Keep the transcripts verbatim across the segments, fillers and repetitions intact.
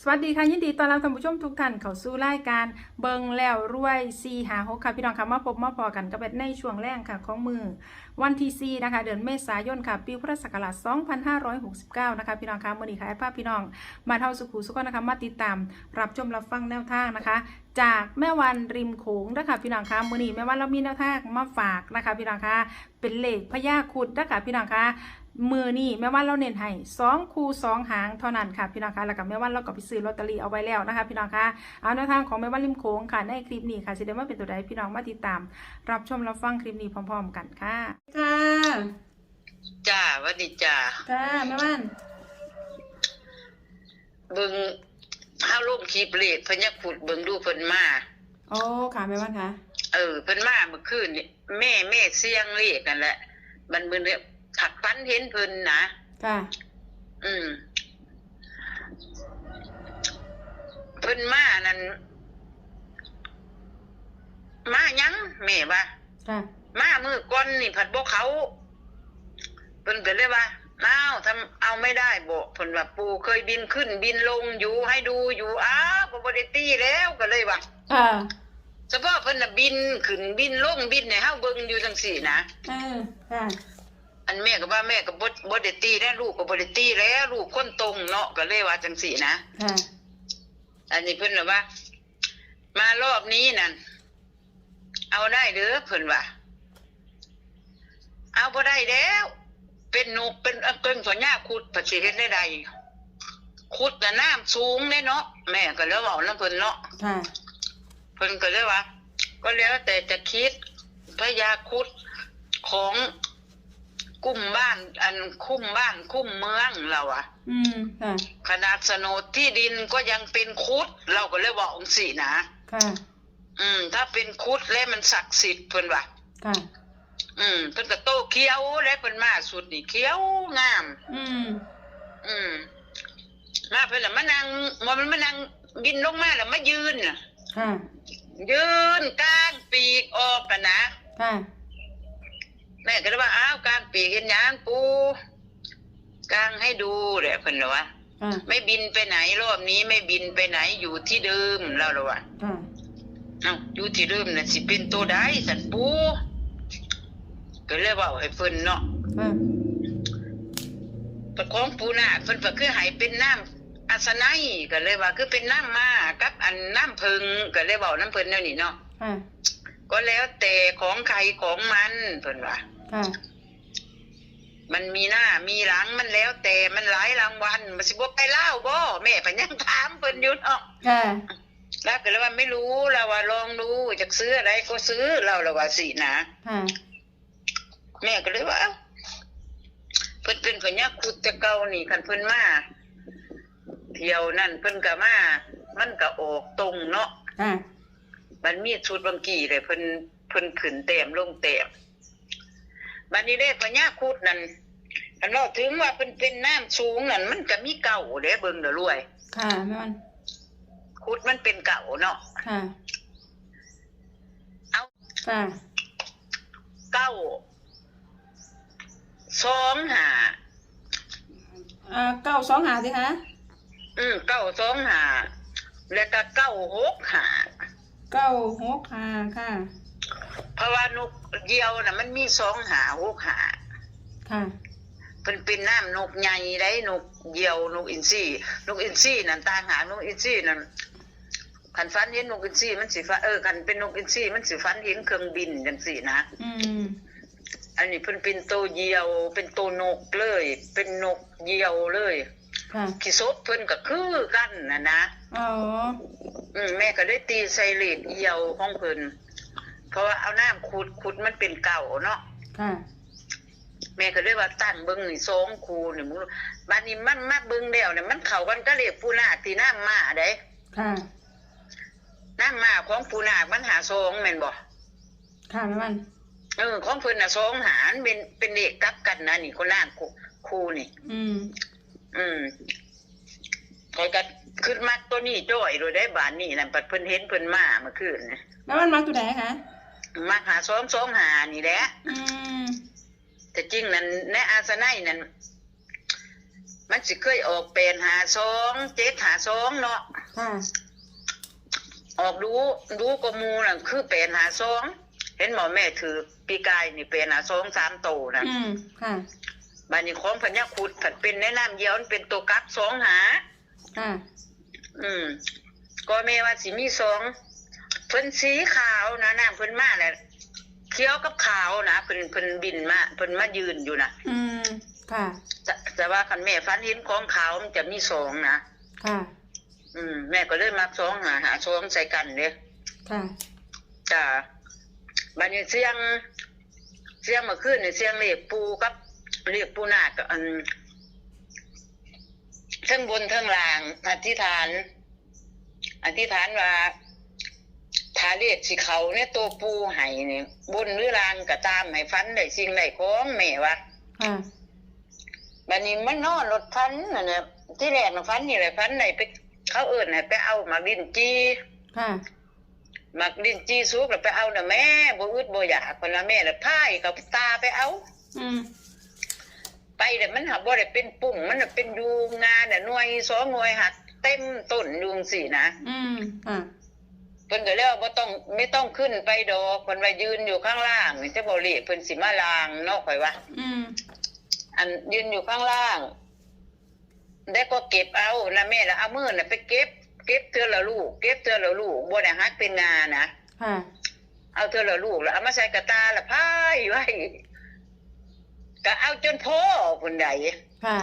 สวัสดีค่ะ ยินดีต้อนรับท่านผู้ชมทุกท่านเข้าสู่รายการเบิ่งแล้วรวย สี่ห้าหก ค่ะ พี่น้องค่ะ มาพบมาพ้อกันกับแอดในช่วงแลงค่ะ ของมื้อวันที่ สี่ นะคะ เดือนเมษายนค่ะ ปีพุทธศักราช สองพันห้าร้อยหกสิบเก้า นะคะ พี่น้องค่ะ มื้อนี้ค่ะ แอดพาพี่น้องบ้านเฮาสุขุสุขคนนะคะ มาติดตามรับชมรับฟังแนวทางนะคะ จากแม่วันริมโขงนะคะ พี่น้องค่ะ มื้อนี้แม่วันเรามีแนวทางมาฝากนะคะ พี่น้องค่ะ เป็นเลขพญาครุฑนะคะ พี่น้องค่ะ มื้อนี้แม่วันเราเน้นให้สองคู่สองหางเท่านั้นค่ะ พี่น้องค่ะ แล้วก็แม่วันเราก็ไปซื้อลอตเตอรี่เอาไว้แล้วนะคะ พี่น้องค่ะ เอาแนวทางของแม่วันริมโขงค่ะ ในคลิปนี้ค่ะ สิได้มาเป็นตัวใด พี่น้องมาติดตามรับชมรับฟังคลิปนี้พร้อมๆกันค่ะ ค่ะ จ้า หวัดดีจ้า ค่ะ แม่วัน เบิ่ง เฮาลงคลิปเลขพญาครุฑ เบิ่งดูเพิ่นมา อ๋อ ค่ะ แม่วันค่ะ เออ เพิ่นมาเมื่อคืนนี่ แม่ แม่เสี่ยงเลขนั่นแหละ บัดมื้อนี้ผัดฝันเห็นเพิ่นนะ ค่ะ อืม เพิ่นมานั่น มาหยัง แม่ว่า ค่ะ มามื้อก่อนนี่ผัดบ่เข้า เพิ่นก็เลยว่า "อ้าว ทำ เอาไม่ได้บ่" เพิ่นว่า "ปู่เคยบินขึ้นบินลงอยู่ ให้ดูอยู่" อ้าว ก็บ่ได้ตีแล้ว ก็เลยว่า ค่ะ เฉพาะเพิ่นน่ะบินขึ้นบินลง บินให้เฮาเบิ่งอยู่จังซี่นะ เออ ค่ะ อันแม่ก็ว่าแม่ก็บ่ บ่ได้ตีนะ ลูกก็บ่ได้ตีแล้ว ลูกคนตรงเนาะ ก็เลยว่าจังซี่นะ ค่ะ อันนี้เพิ่นน่ะว่า "มารอบนี้นั่น เอาได้เด้อ" เพิ่นว่า "เอาบ่ได้แล้ว เป็นนก เป็น เอ่อ เป็นพญาครุฑ ผัดสิเฮ็ดได้ใด ครุฑน่ะน้ำสูงเด้เนาะ" แม่ก็เลยเว้านำเพิ่นเนาะ ค่ะ เพิ่นก็เลยว่า "ก็แล้วแต่จะคิด พญาครุฑของกุมบ้าน อันคุ้มบ้านคุ้มเมือง" ลาวว่า อืม ค่ะ "ขนาดโฉนดที่ดินก็ยังเป็นครุฑ" ลาวก็เลยเว้าจังซี่นะ ค่ะ อืม "ถ้าเป็นครุฑแล้วมันศักดิ์สิทธิ์" เพิ่นว่า ค่ะ อืม เพิ่นก็โตเขียวแล้ว เพิ่นมาชุดนี้เขียวงาม อืม อืม มาเพิ่นละมานั่ง บ่แม่นมานั่ง บินลงมาแล้วมายืนน่ะ ค่ะ ยืนกางปีกออกกันนะ ค่ะ แม่ก็เลยว่า "อ้าว กางปีกเฮ็ดหยังปู่" "กางให้ดู" แหละ เพิ่นละว่า ค่ะ "ไม่บินไปไหน รอบนี้ไม่บินไปไหน อยู่ที่เดิม" ลาวละว่า ค่ะ "เอ้า อยู่ที่เดิมน่ะสิเป็นตัวใดซั่นปู่" ก็เลยเว้าให้เพิ่นเนาะ ค่ะ แต่ของปู่นาคเพิ่นก็คือให้เป็นน้ำอัศนัย ก็เลยว่าคือเป็นน้ำม้ากับอันน้ำผึ้ง ก็เลยเว้านำเพิ่นแนวนี้เนาะ ค่ะ "ก็แล้วแต่ของใครของมัน" เพิ่นว่า ค่ะ "มันมีหน้ามีหลัง มันแล้วแต่ มันหลายรางวัล มันสิบ่ไปลาวบ่" แม่เพิ่นยังถามเพิ่นอยู่เนาะ ค่ะ ลาวก็เลยว่า "ไม่รู้" ลาวว่า "ลองดู อยากซื้ออะไรก็ซื้อ" ลาวละว่าสินะ ค่ะ แม่ก็เลยว่า "เอ้า เพิ่นเป็นพญาครุฑแต่เก่านี่ คันเพิ่นมาเที่ยวนั่นเพิ่นก็มา มันก็ออกตรงเนาะ" ค่ะ มันมีชุดบางกี้เลย เพิ่น เพิ่นขึ้นแต้มลงแต้ม บัดนี้เลขพญาครุฑนั่น คันเว้าถึงว่าเพิ่นเป็นน้ำสูงนั่น มันก็มีเก้าเด้ เบิ่งเด้อรวย ค่ะ แม่วัน ครุฑมันเป็นเก้าเนาะ ค่ะ เอา ค่ะ เก้า สองห้า อ่า เก้าสองห้า สิคะ อืม เก้าสองห้า แล้วก็ เก้าหกห้า เก้าหกห้า ค่ะ เพราะว่านกเหยี่ยวน่ะ มันมีสองห้า หกห้า ค่ะ เพิ่นเป็นน้ำนกใหญ่ได้ นกเหยี่ยว นกอินทรี นกอินทรีนั่นต่างหาก นกอินทรีนั่น คันฝันเห็นนกอินทรีมันสิฝัน เออ คันเป็นนกอินทรีมันสิฝันเห็นเครื่องบินจังซี่นะ อืม อันนี้เพิ่นเป็นโตเหยี่ยว เป็นโตนกเลย เป็นนกเหยี่ยวเลย ค่ะ ขี้ศพเพิ่นก็คือกันน่ะนะ อ๋อ อืม แม่ก็เลยตีใส่เลขเหยี่ยวของเพิ่น เพราะว่าเอาน้ำครุฑ ครุฑมันเป็นเก้าเนาะ ค่ะ แม่ก็เลยว่าตั้งเบิ่งนี่สองคู่นี่ มึง บัดนี้มันมาเบิ่งแล้วเนี่ย มันเข้ากันกับเลขปู่นาคที่น้ำม้าเด้ ค่ะ น้ำม้าของปู่นาคมันห้าสองแม่นบ่ ค่ะ แม่วัน เออ ของเพิ่นน่ะสองห้า มันเป็น เป็นเลขกลับกันนะ นี่ คนล่างคู่ คู่นี่ อืม อืม ข้อยก็คิดมักตัวนี้จ้อยโลดได้ บาดนี้นั่น บัดเพิ่นเห็นเพิ่นมาเมื่อคืนนี่ แม่วันมักตัวใดคะ มักห้าสองสองห้านี่แหละ อืม แต่จริงนั่น ในอาสนัยนั่น มันสิเคยออกแปดห้าสอง เจ็ดห้าสองเนาะ ค่ะ ออกดู ดูกว่าหมู่นั่นคือแปดห้าสอง เห็นบ่แม่ถืกปีกายนี่แปดห้าสอง สามโตนะ อืม ค่ะ บาดนี้ของพญาครุฑผัดเป็นแนะนำเดียวมันเป็นตัวกลับสองห้า ค่ะ อืม ก็แม่ว่าสิมีสอง เพิ่นสีขาวนะ น้ำเพิ่นมาแหละ เขียวกับขาวนะ เพิ่น เพิ่นบินมา เพิ่นมายืนอยู่นะ อืม ค่ะ แต่ แต่ว่าคันแม่ฝันเห็นของขาวมันจะมีสองนะ ค่ะ อืม แม่ก็เลยมักสองห้า ห้าสองใส่กันเด้ ค่ะ จ้ะ บาดนี้เสี่ยง เสี่ยงเมื่อคืนนี่เสี่ยงเลขปู่กับเลขปู่นาคกับอัน เทิงบนเทิงล่าง อธิษฐาน อธิษฐานว่า ถ้าเลขสิเข้าในตัวปู่ให้นี่ บนหรือล่างก็ตาม ให้ฝันได้สิ่งได้ของ แม่ว่า ค่ะ บาดนี้มันนอนรถฝันนั่นน่ะ ที่แรกน่ะฝันนี่แหละ ฝันได้ไป เขาเอิ้นให้ไปเอาหมากลิ้นจี่ ค่ะ หมากลิ้นจี่สุกแล้วไปเอาน่ะแม่ บ่อึดบ่อยาก เพิ่นว่า แม่ละพายเขาตาไปเอา อืม ไปแล้วมันหาบ่ได้เป็นปุ้ง มันน่ะเป็นอยู่งาน่ะ หน่วยสองหน่วยหักเต็มต้นอยู่จั่งซี้นะ อืม ค่ะ เพิ่นก็เลยว่า บ่ต้อง ไม่ต้องขึ้นไปดอก เพิ่นว่ายืนอยู่ข้างล่าง นี่จะบ่เลขเพิ่นสิมาล่างเนาะ ข้อยว่า อืม อันยืนอยู่ข้างล่าง แล้วก็เก็บเอานะแม่ แล้วเอามือน่ะไปเก็บ เก็บเทื่อละลูก เก็บเทื่อละลูก บ่ได้หักเป็นงานะ ค่ะ เอาเทื่อละลูก แล้วเอามาใส่กระตา แล้วพายไว้ ก็เอาจนพอพุ้นใด ค่ะ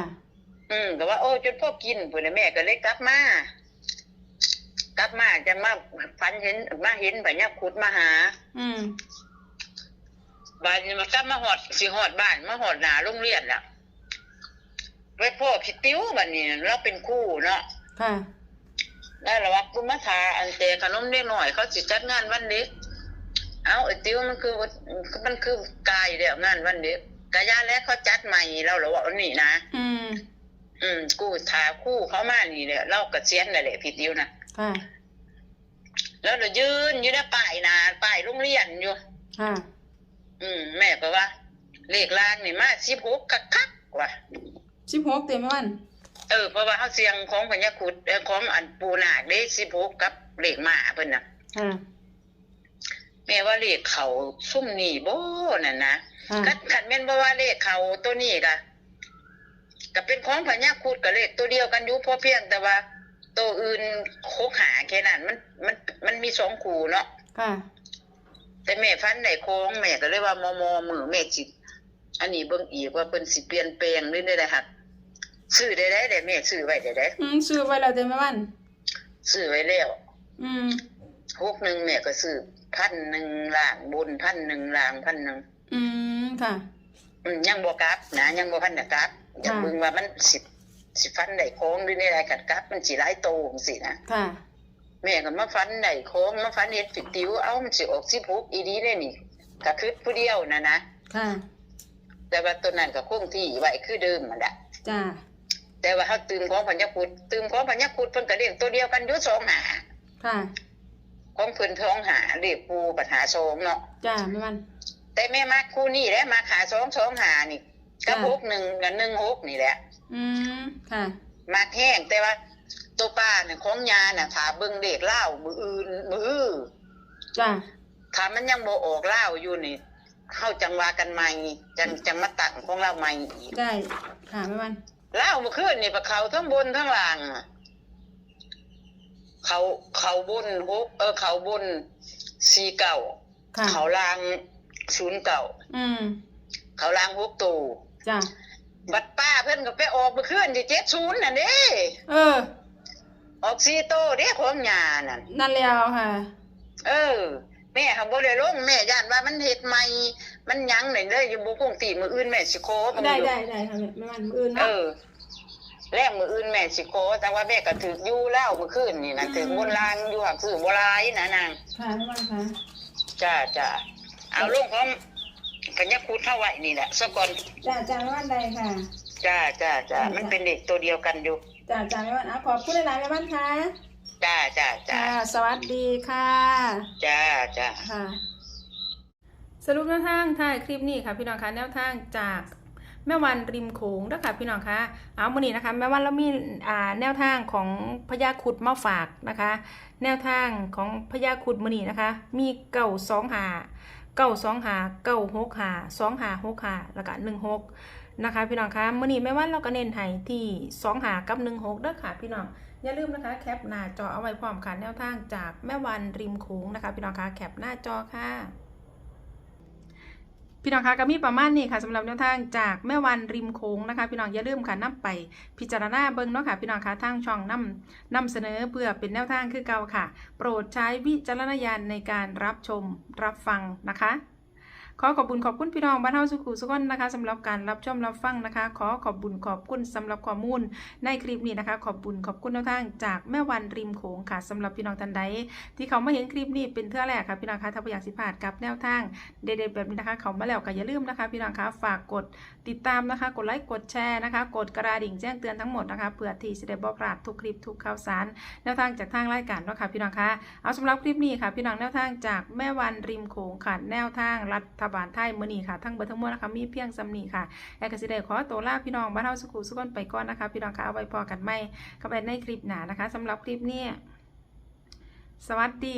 อืม ก็ว่า โอ้ จนพอกินพุ้นน่ะ แม่ก็เลยกลับมา กลับมาจั่งมาฝันเห็น มาเห็นพญาครุฑมาหา อืม บาดนี้มันกลับมาฮอด สิฮอดบ้าน มาฮอดหน้าโรงเรียนแล้ว ไปพ้อพี่ติ๋ว บาดนี้ ลาวเป็นครูเนาะ ค่ะ แล้วลาวว่า กูมาถ่าอันแจกขนมเด็กน้อย เขาสิจัดงานวันเด็ก เอ้า ไอ้ติ๋ว มันคือ มันคือกายแล้วงานวันเด็ก กะย่าแล้วเขาจัดใหม่ ลาวละว่าอันนี้นะ อืม อืม กูถ่าครูเขามานี่แหละ ลาวเกษียณแล้วแหละ พี่ติ๋วนะ ค่ะ แล้วเรายืนอยู่ในป้ายหน้า ป้ายโรงเรียนอยู่ ค่ะ อืม แม่ก็ว่า เลขล่างนี่มาสิบหกคักๆ ว่ะ สิบหกเต็มวัน เออ เพราะว่าเขาเสี่ยงของพญาครุฑ เอ่อ ของอันปู่นาคเด้ สิบหก กับเลขม้าเพิ่นน่ะ ค่ะ แม่ว่าเลขเข้าซุมนี่บ่นั่นนะ ค่ะ คัน คันแม่นบ่ว่าเลขเข้าตัวนี้ก็ ก็เป็นของพญาครุฑ ก็เลขตัวเดียวกันอยู่ พอเพียงแต่ว่าตัวอื่น หกห้า แค่นั้น มัน มัน มันมีสองคู่เนาะ ค่ะ แต่แม่ฝันได้ของ แม่ก็เลยว่ามอมอมื้อแม่สิ อันนี้เบิ่งอีกว่าเพิ่นสิเปลี่ยนแปลงหรือได้ใดหัก ซื้อได้ได้แม่ซื้อไว้ได้ได้ อืม ซื้อไว้แล้วเด้แม่วัน ซื้อไว้แล้ว อืม หกหนึ่ง แม่ก็ซื้อพันหนึ่งล่างบน พันหนึ่งล่าง พันหนึ่ง อืม ค่ะ อืม ยังบ่กลับนะ ยังบ่ทันได้กลับ อยาก ค่ะ เบิ่งว่ามันสิ สิฝันได้ของหรือได้ใด คันกลับมันสิหลายโตจั่งซี้นะ ค่ะ แม่ก็มาฝันได้ของ มาฝันเห็นพี่ติ๋ว เอ้า มันสิออกสิบหกอีหลีเด้นี่ ก็คิดผู้เดียวน่ะนะ ค่ะ แต่ว่าตัวนั้นก็คงที่ไว้คือเดิมนั่นแหละ จ้า แต่ว่าเขาตื่มของพญาครุฑ ตื่มของพญาครุฑเพิ่นก็เลขตัวเดียวกันอยู่ สองห้า ค่ะ ของเพิ่น สองห้า เลขปู่บัด ห้าสอง เนาะ จ้า แม่วัน แต่แม่มักคู่นี้แหละ มัก ห้าสอง สองห้า นี่ กับ จ้า หกหนึ่ง กับ หนึ่งหก นี่แหละ อืม ค่ะ มักแฮง แต่ว่าตัวป้าน่ะ ของย่าน่ะ ถ้าเบิ่งเลขลาวมื้ออื่น มื้อ จ้า ถ้ามันยังบ่ออกลาวอยู่นี่ เฮาจั่งว่ากันใหม่ จั่ง จั่งมาตั้งของลาวใหม่อีก ได้ ค่ะ แม่วัน ลาวเมื่อคืนนี่ไปเข้าทั้งบนทั้งล่าง เข้า เข้าบนหก เออ เข้าบน สี่เก้า ค่ะ เข้าล่าง ศูนย์เก้า อืม เข้าล่างหกโต จ้ะ บัดป้าเพิ่นก็ไปออกเมื่อคืนที่ เจ็ดศูนย์ นั่นเด้ เออ ออกสี่โตเด้ของย่านั่น นั่นแล้วค่ะ เออ แม่หั้นบ่ได้ลง แม่ย้านว่ามันเฮ็ดใหม่ มันหยังนั่นเด้ อยู่บ่คงที่ มื้ออื่นแม่สิขอเบิ่ง ได้ อยู่ ได้ ได้ค่ะแม่ แม่วัน มื้ออื่น เอ เนาะ อ แลงมื้ออื่นแม่สิขอ แต่ว่าแม่ก็ถืกอยู่ลาวมื้อคืนนี่นะ อืม ถืกบนล่างอยู่ หากซื้อบ่หลายนะนาง ค่ะ แม่วันค่ะ จ้า จ้า เอาลงของพญาครุฑเฮาไว้นี่แหละซะก่อน จ้า จ้า แม่วันได้ค่ะ จ้า จ้า จ้า จ้า มันเป็นเลขตัวเดียวกันอยู่ จ้า จ้า แม่วัน เอาขอบคุณหลายๆ แม่วันค่ะ จ้า จ้า จ้า ค่ะ สวัสดีค่ะ จ้า จ้า ค่ะ สรุปแนวทางท้ายคลิปนี้ค่ะพี่น้องคะ แนวทางจาก แม่วันริมโขงเด้อค่ะพี่น้องคะ เอามื้อนี้นะคะ แม่วันเรามีอ่าแนวทางของพญาครุฑมาฝากนะคะ แนวทางของพญาครุฑมื้อนี้นะคะ มีเก้าสองห้า เก้าสองห้า เก้าหกห้า สองห้าหกห้า แล้วก็หนึ่งหกนะคะพี่น้องคะ มื้อนี้แม่วันเราก็เน้นให้ที่สองห้ากับหนึ่งหกเด้อค่ะพี่น้อง อย่าลืมนะคะ แคปหน้าจอเอาไว้พร้อมค่ะ แนวทางจากแม่วันริมโขงนะคะพี่น้องคะ แคปหน้าจอค่ะ พี่น้องคะ ก็มีประมาณนี้ค่ะ สำหรับแนวทางจากแม่วันริมโขงนะคะ พี่น้องอย่าลืมค่ะ นำไปพิจารณาเบิ่งเนาะค่ะ พี่น้องคะ ทางช่องนำนำเสนอเพื่อเป็นแนวทางคือเก่าค่ะ โปรดใช้วิจารณญาณในการรับชมรับฟังนะคะ ขอขอบคุณขอบคุณพี่น้องบ้านเฮาสุขุสุขคนนะคะ สำหรับการรับชมรับฟังนะคะ ขอขอบคุณขอบคุณสำหรับข้อมูลในคลิปนี้นะคะ ขอบคุณขอบคุณแนวทางจากแม่วันริมโขงค่ะ สำหรับพี่น้องท่านใดที่เขามาเห็นคลิปนี้เป็นเทื่อแรกค่ะ พี่น้องคะ ถ้าบ่อยากสิพลาดกับแนวทางเด็ดๆแบบนี้นะคะ เขามาแล้วก็อย่าลืมนะคะ พี่น้องคะ ฝากกดติดตามนะคะ กดไลค์กดแชร์นะคะ กดกระดิ่งแจ้งเตือนทั้งหมดนะคะ เพื่อที่จะได้บ่พลาดทุกคลิปทุกข่าวสาร แนวทางจากทางรายการเนาะค่ะพี่น้องคะ เอาสำหรับคลิปนี้ค่ะ พี่น้อง แนวทางจากแม่วันริมโขงค่ะ แนวทางรัฐบาลไทยมื้อนี้ค่ะ ทั้งเบิดทั้งมวลนะคะ มีเพียงส่ำนี้ค่ะ แอดก็สิได้ขอตัวลาพี่น้องบ้านเฮาสุขุสุขคนไปก่อนนะคะ พี่น้องคะ เอาไว้พ้อกันใหม่กับแอดในคลิปหน้านะคะ สำหรับคลิปนี้ สวัสดี